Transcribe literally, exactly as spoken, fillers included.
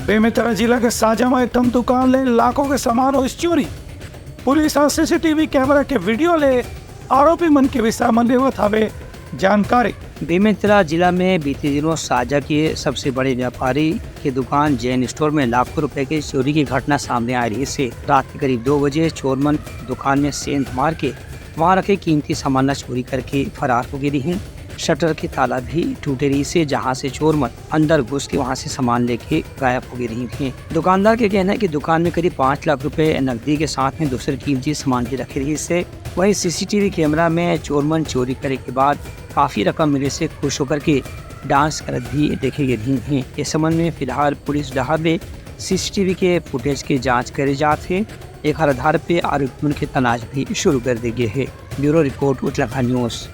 बेमेतरा जिला के साजा म एक ठन दुकान ले लाखों के सामान होइस चोरी। पुलिस ह सीसीटीवी कैमरा के वीडियो ले आरोपी मन के विषय म देवत हवे जानकारी। बेमेतरा जिला में बीते दिनों साजा के सबसे बड़े व्यापारी के दुकान जैन स्टोर में लाखों रुपए के चोरी की घटना सामने आ रही है। रात के करीब दो बजे चोर मन दुकान में सेंध मार के वहां रखे कीमती सामान ला चोरी करके फरार हो गए रही। शटर के ताला भी टूटे रही से, जहां से चोर मन अंदर घुस के वहां से सामान लेके गायब हो गए रही थे। दुकानदार के कहना है कि दुकान में करीब पाँच लाख रुपए नकदी के साथ में दूसरे कीमती सामान भी रखे रही से। वहीं सीसीटीवी कैमरा में चोर मन चोरी करे के बाद काफी रकम मिले से खुश होकर के डांस करत भी देखे गए रही हैं। इस संबंध में फिलहाल पुलिस डहार ले सीसीटीवी के फुटेज के जांच करे जात हे। एकर आधार पे आरोपी मन के तलाश भी शुरू कर दे गए है। Bureau report, Uttarakhand news.